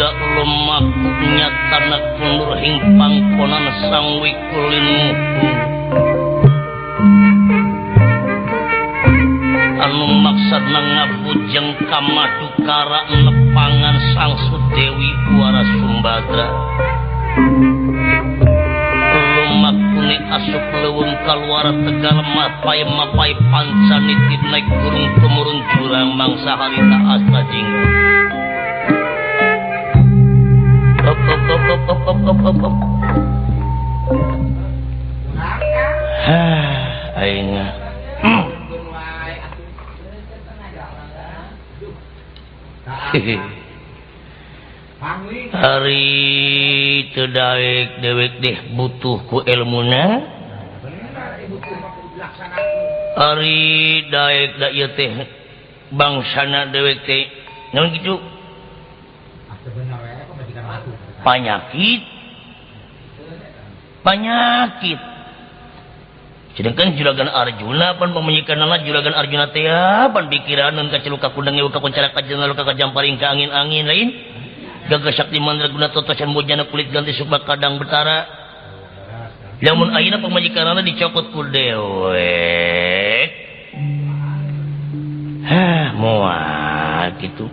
Sudra lumaku nyatana kundur hing pangkonan sang wikulinuhu anu maksudna ngabujeng ka Madukara nepangan Sang Sudewi Wara Sumbadra. Lumakune asup leuweung kaluar Tegal mapai mapai pancaniti naik gunung tumurun jurang mangsa harita asta jingga. Op op op op op op op op op. Hah, aing. Hari teu daek dewek deh butuh ku elmuna. Ari daek da ieu teh bangsana dewek teh naon kitu? Panyakit. Panyakit. Sedangkan Juragan Arjuna pan pamajikanna Juragan Arjuna teh pan pikiraneun ka celuka kundang ka kuncara ka jenal ka jamparing ka angin-angin lain. Gagah sakti mandraguna totosan bojana kulit ganti sukma kadang betara. Lamun ayeuna pamajikanna dicokot ku dewek. Hah, moal kitu.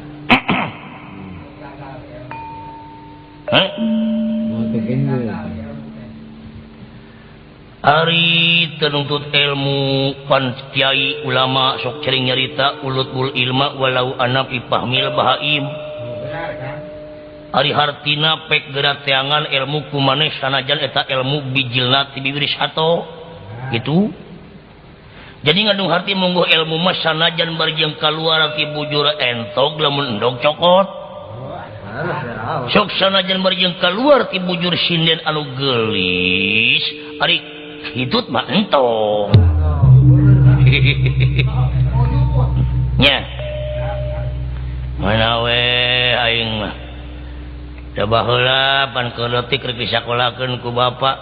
Hah? Ari teu nuntut ilmu pan kiai ulama sok cering nyarita ulutul ilma walau ana fi fahmil bahaim. Ari hartina pek geura teangan ilmu ku maneh sanajan eta ilmu bijilna ti bibir sato gitu. Jadi ngandung harti mungguh ilmu mah sanajan bari jeung kaluar ti bujur entog lamun endog cokot. Sok sanajan bari jeung kaluar ti bujur sinden anu geulis ari hitut mah entog. Nya. Mana we aing mah. Da baheula pan keuletik rek disakolakeun ku bapa.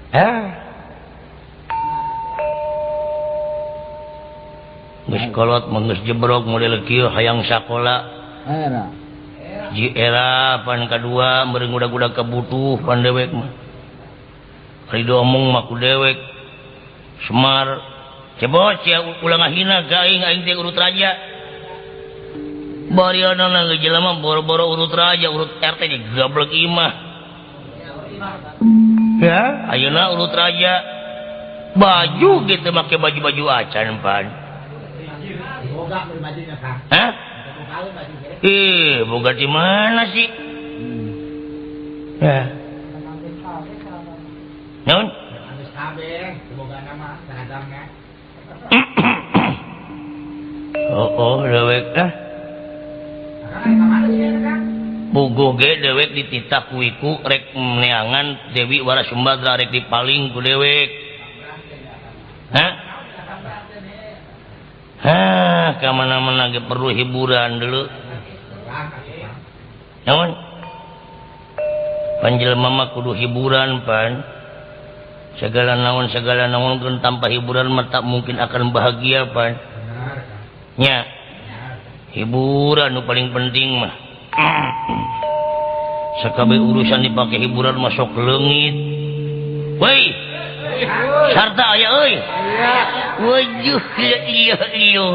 Hah? Geus kolot mah geus jebrog model kieu hayang sakola. Era. Ji era pan kadua meureun gudag-gudag kabutuh pan dewek mah. Ari diomong mah ku dewek. Semar cebot sia ulah ngahina ka aing, aing teh urut raja. Bariana geus jelema boro-boro urut raja, urut RT ge gablek imah. Ya, ayeuna urut raja. Baju gitu make baju-baju acan pan. Hah? Ih, boga di mana sih? Ya. Naon? Oh, oh, dewek ah. Bugo ge dewek dititah ku iku rek neangan Dewi Wara Sumbadra rek dipaling ku dewek. Hah? Hah, ka mana-mana ge perlu hiburan dulu. Naon? Pan jelema mah kudu hiburan pan. Segala naon keun tanpa hiburan mah tak mungkin akan bahagia pan. Nya. Hiburan nu paling penting mah. Sakabeh urusan dipake hiburan mah sok leungit. Woi. Sarta aya euy. Wajuh iya iya.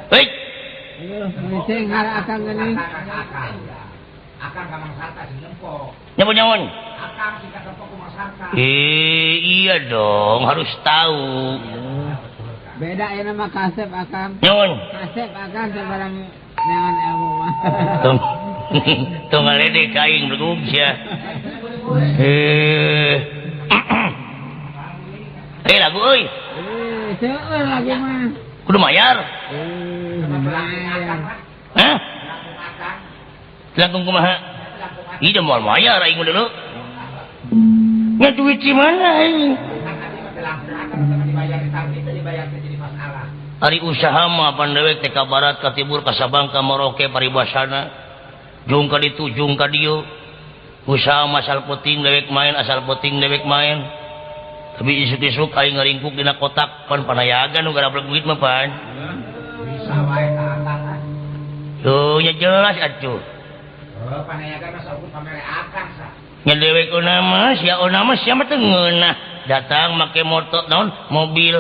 Hei. Sing akang geuning. Akang ka Mang Sarta sing nempo. Nyapo nyaon? Akang sing katempo ku Mang Sarta. Iya dong, harus tahu. Beda ya nama kasep akang. Nyaon? Kasep akang sebarang neangan ilmu mah. Tong tong ngaledek ka aing begug sia. Lagu euy. Seueur lagu mah. Kudu mayar. Lumayan. Hah? Langkung kumaha? Ih, da moal mayar aing dulu. Nya duit di mana aing? Ari usaha mah pan dewek teh ka barat, ka timur, ka Sabang, ka Merauke, paribasana. Jung ka ditu, jung ka dieu. Usaha mah asal penting dewek main, asal penting dewek main. Tapi isuk-isuk aing ngaringkuk dina kotak pan panayagan nu garablek duit mah pan. Bisa wae ka akang. Tuh nya jelas atuh. Oh, panayagan mah saupun pamere akang sa. Nya dewek mah sia mah sia mah teu ngeunah. Datang make motor naon mobil,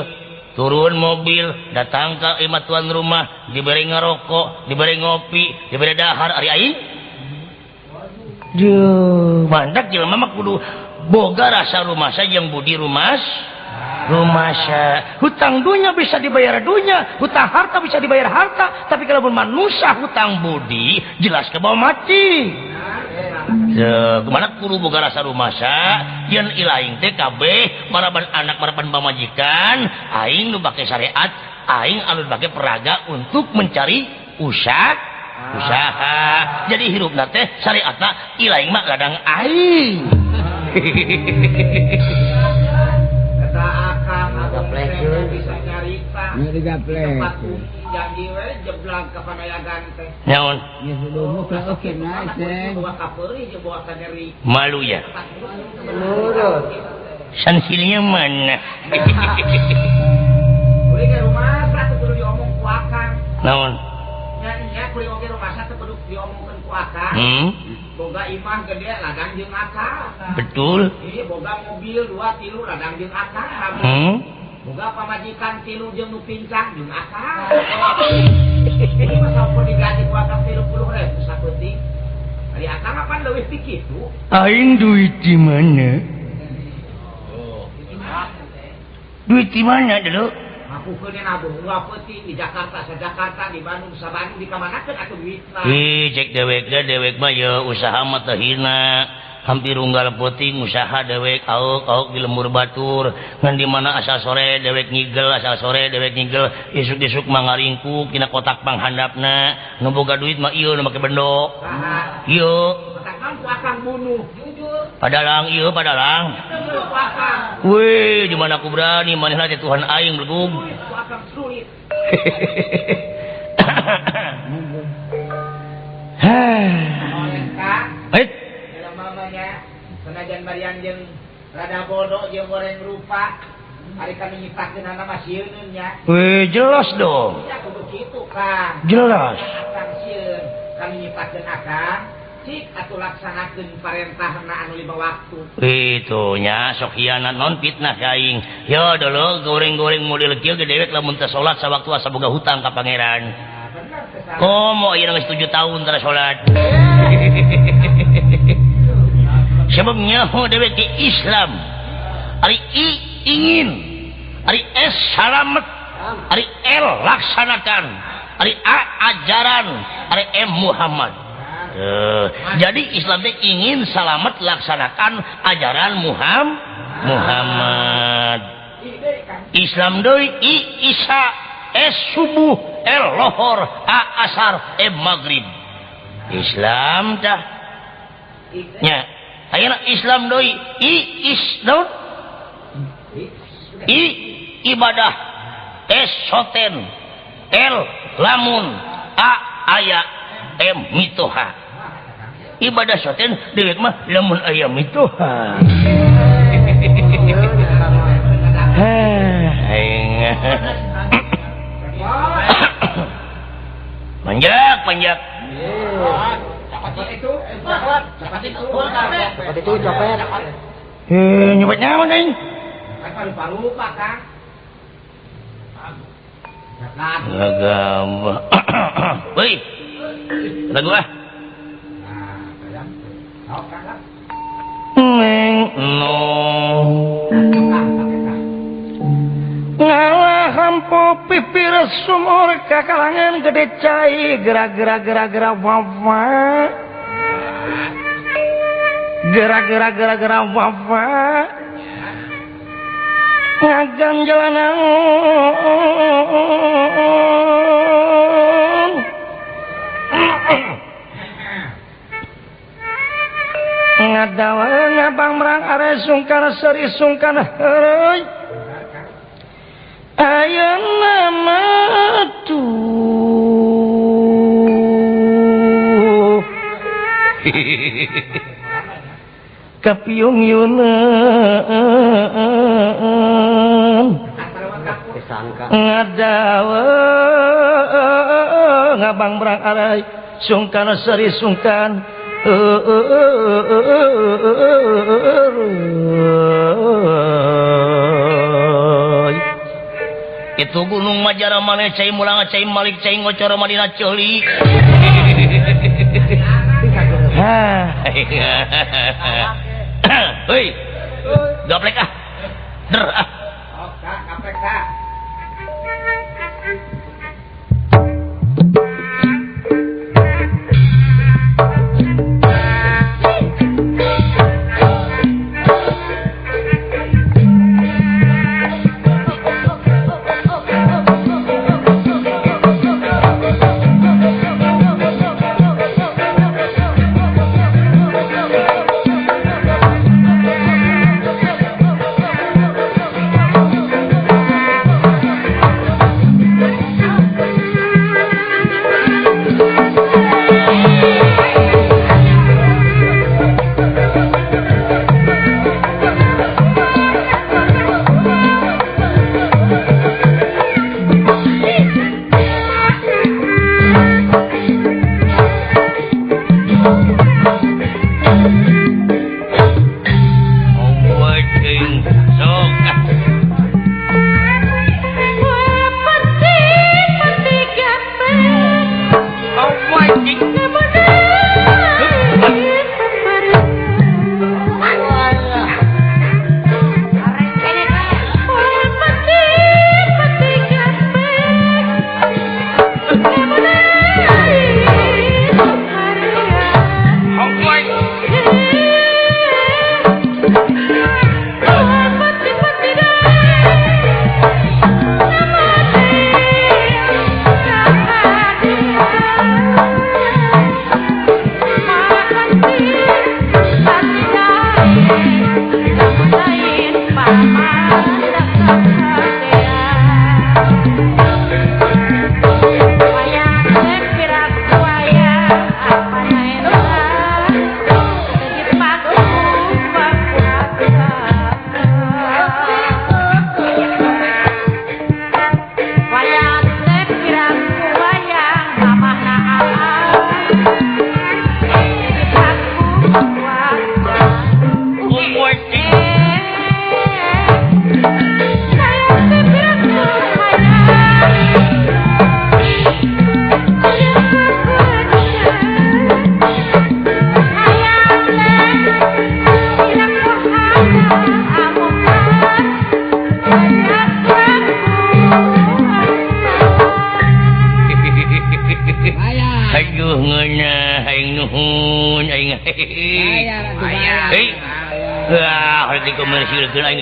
turun mobil, datang ka imah tuan rumah, diberi ngarokok, diberi ngopi, diberi dahar ari aing. Duh, mandak jelema mah kudu boga rasa rumasa jeung budi rumas. Rumasa hutang dunya bisa dibayar dunya, hutang harta bisa dibayar harta, tapi kalau manusia hutang budi jelas ke bawah mati. Kemana kudu boga rasa rumasa yen ilaing teh kabeh maraban anak maraban pamajikan aing nu bake syariat, aing anu bake peraga untuk mencari usaha. Jadi hirupna teh syariatna ilaing mah ladang aing. Bisa nyarita tempat janji we jeblag ka panayagan teh. Naon? Malu ya. Sansilnya mana? Kuring ge rumasa teu kudu diomong ku akang. Naon? Nya nya kuring oge rumasa teu kudu diomongkeun ku akang. Boga imah gede ladang jeung akang. Betul. Ieu boga mobil 2 3 ladang jeung akang. Boga pamajikan 3 jeung nu pincang jeung akang. Ieu mah sampun diganti ku akang 30.000 saeutik. Ari akang apan leuwih ti kitu? Aing duit di mana? Duit di mana dulu? Ngakukeun nabung dua peuting di Jakarta, sa Jakarta, di Bandung, sa Bandung, di kamanakeun atuh duitna. Ih, cek dewek ge dewek mah ye usaha mah teu hina. Hampir unggal peuting usaha dewek auk-auk di lembur batur. Ngan di mana asal sore dewek ngigel, asal sore dewek ngigel, isuk-isuk mah ngaringkuk dina kotak panghandapna. Nu boga duit mah ieu nu make bendo. Ieu. Kotak naon ku akang bunuh, jujur. Padalang ieu padalang. Wih, di mana aku berani manehna teh Tuhan aing belegug. Hei. Senajan barian jeung rada bodoh jeung goreng rupa, ari kami nyiptakeun mah sieuneun nya. Wih, jelas dong. Ya kudu kitu, Kang. Jelas. Akang sieun, kami nyiptakeun akang. Cik atuh laksanakeun parentahna anu 5 waktu. Itu nya sok hianat non fitnah ka aing. Yo dulu goreng-goreng model kieu ge dewek lamun teu salat sawaktu asa boga hutang ka pangeran. Nah, bener teh. Komo ieu geus 7 tahun tara salat. Sebab nyaho dewek di Islam. Ari I ingin, ari S salamet, ari L laksanakan, ari A ajaran, ari M Muhammad. Jadi Islam teh ingin salamet laksanakan ajaran Muhammad. Islam deui I Isya, S subuh, L lohor, A asar, M maghrib. Islam tah. Nya, ayeuna Islam deui I is naon? I ibadah, S soten, L lamun, A aya, M mitoha. Ibadah soten dewek mah lamun aya mitoha. Panjak, panjak. Cepat itu, copet. Nyopet nyaman aing. Kan lupa-lupa, Kang. Lagam. Woi. Lagu ah. Neng no. Ngalah hampo pipir sumur kakalangan gede cai gerak-gerak-gerak-gerak wawa. Gerak-gerak-gerak-gerak wawa. Ngagam jalanan. Ngadawa ngabang merang are sungkan seri sungkan heuy. Ayeuna mah tuh. Kapiung yuneun ngadawa Abang berang arai sungkan seri sungkan itu gunung Majara maneh cai mulang cai Malik cai ngocor Madinah ceuli. Hei, gaplek ah, der ah. Gaplek ah.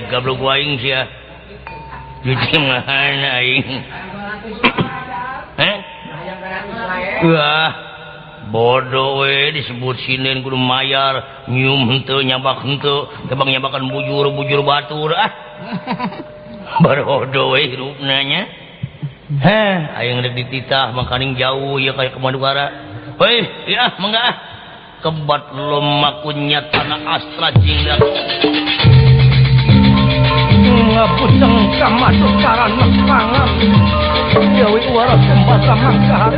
Gablok aing sia. Cuci mana aing. Heh? Wah, bodoh we disebut sinen kudu mayar, nyium henteu nyabak henteu, tebang nyabakan bujur-bujur batur ah. Barodo we hirupna nya. Heh, aing rek dititah makaning jauh ya kaya ke Madukara. Heuh, ya mangga ah. Kebat lumakunya tanah astra jingga. Ngabujeng kamasuk karana pangan Dewi Wara Sembata mangka.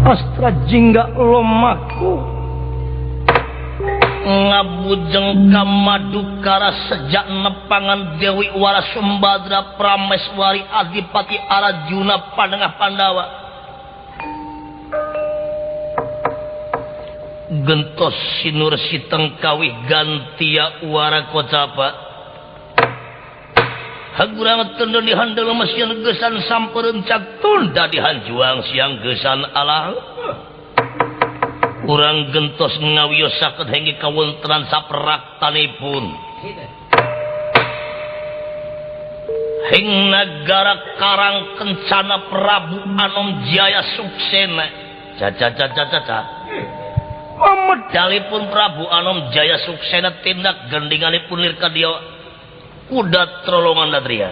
Astra jingga lomaku ngabujeng kamadukara sejak nepangan Dewi Wara Sumbadra Prameswari Adipati Arjuna Panengah Pandawa gentos sinur sitengkawih gantia wara kocapa hagurang tendon dihandel mesian gesan sampereun cak tunda dihanjuang siang gesan alang urang gentos ngawiyosakeun hengki kawontenan sapraktanipun hing nagara Karang Kencana Prabu Anom Jaya Suksena caca pamedalipun Prabu Anom Jaya Suksena tindak gendinganipun lir ka dieu kuda trolongan Datria.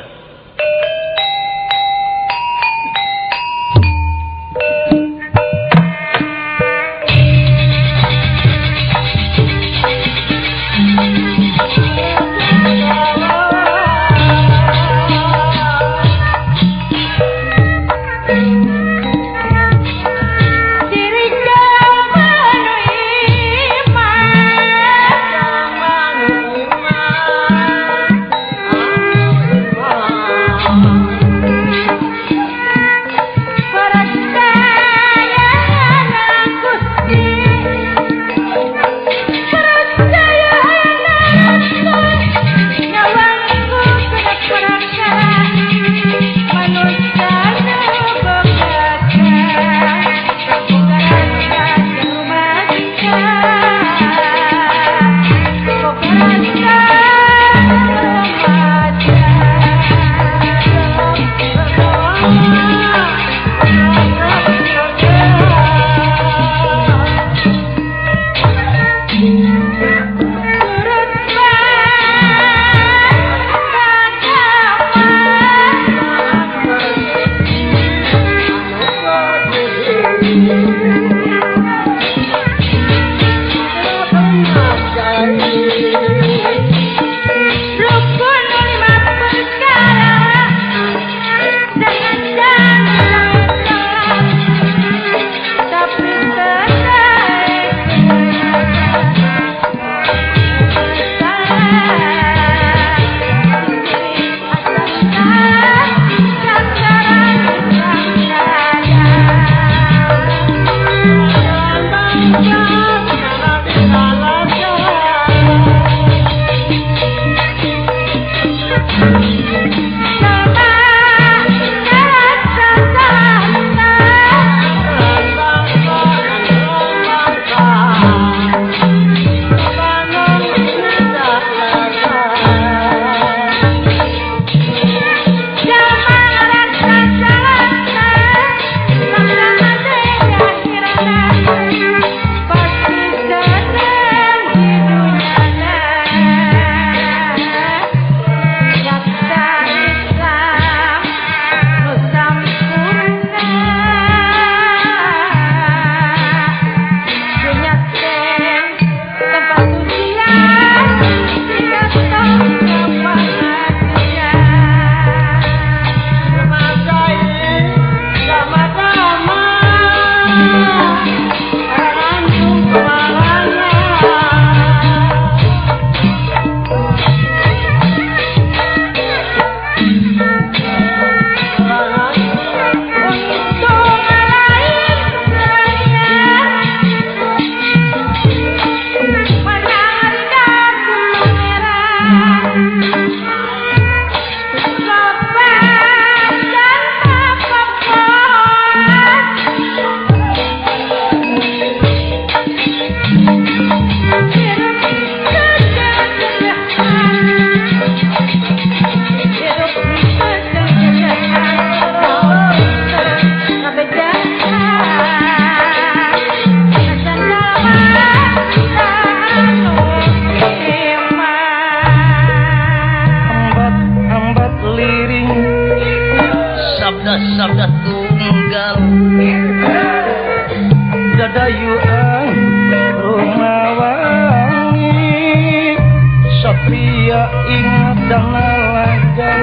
satria ingat dan nalaga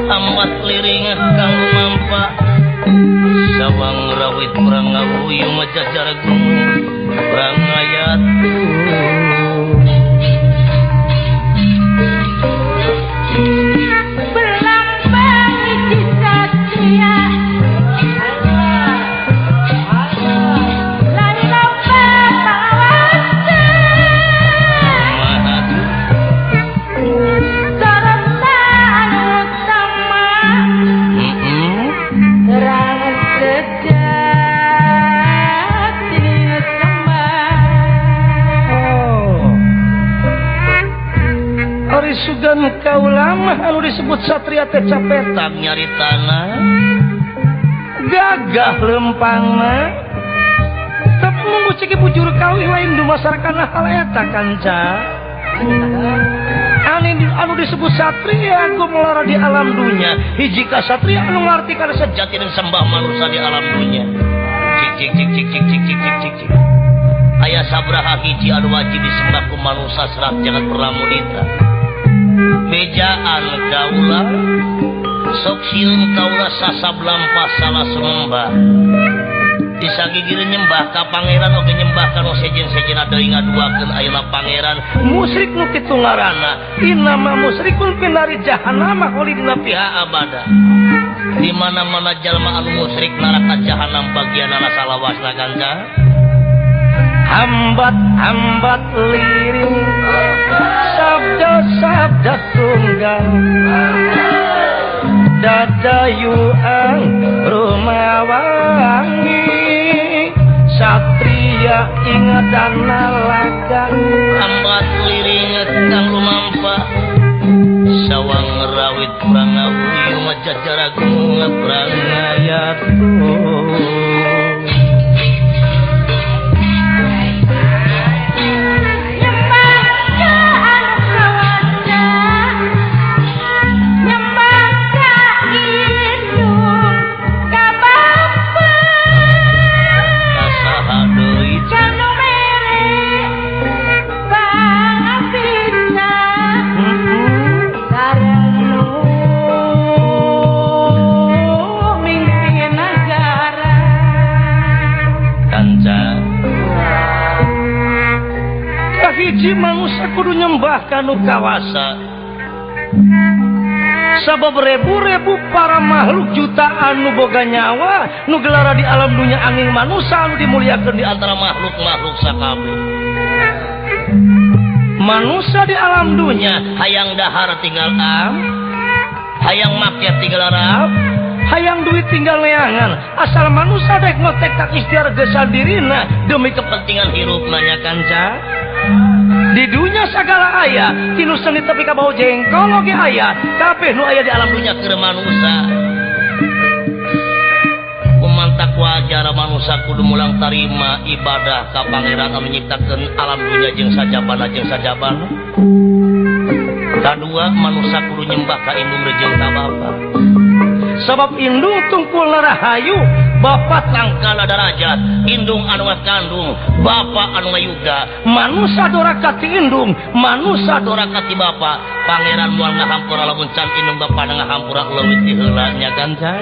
amat liring kang mampa sawang rawit perang ngabuyu majajar gunung perang ngayatu berlambang hiji satria lain lomba pawasa sarta anu utama terang sejati sembah. Oh, ari sugan kaula mah anu disebut satria teh capetak nyaritana gagah lempangna tapi mung ciki bujur kawih lain dumasarkana hal eta kanca. Anu disebut satria gumelara di alam dunya hiji ka satria anu ngarti kana sejati dan sembah manusia di alam dunya. Cik cik cik cik cik cik cik cik cik cik. Aya sabraha hiji anu wajib disembah ku manusia serat jangan pramudita. Bejaan kaula sok sieun kaula sasab lampah salah sembah. Disagigir nyembah ka pangeran oge nyembah ka nu sejen-sejenna deui ngaduakeun ayeuna pangeran musyrik nu kitu ngaranna inama musyrikun finari jahannam kholidina fiha abada. Di mana-mana jalma anu musyrik neraka jahanam bagianana salawasna kanca. Hambat-hambat liring sabda-sabda tunggal dadayuang rumawangi satria ingat dan nalaga hambat liring kang lumampa sawang rawit prangawi majajar agung prangayatu. Hiji manusia kudu nyembah kanu kawasa sabab rebu-rebu para makhluk jutaan nu boga nyawa nu gelara di alam dunia angin manusia anu dimuliakeun di antara makhluk-makhluk sakabeh. Manusia di alam dunia hayang dahar tinggal am, hayang make tinggal arab, hayang duit tinggal neangan, asal manusia dek ngotek tak ikhtiar gesan dirina demi kepentingan hirup nanya kanca. Di dunia segala aya tinu seni tapi ka bau jengkol oge aya kabeh nu aya di alam dunia keur manusia. Kumantak wajar manusia kudu mulang tarima ibadah ka pangeran anu nyiptakeun alam dunia jeung sajabana jeung sajabana. Kadua manusia kudu nyembah ka indung jeung ka bapa. Sabab indung tungkul rahayu bapa tangkala darajat, indung anu kandung, bapa anu ngayuga, manusia doraka ti indung, manusia doraka ti bapa. Pangeran moal ngahampura lamun can indung bapa ngahampura leuwih ti heula nya kanca.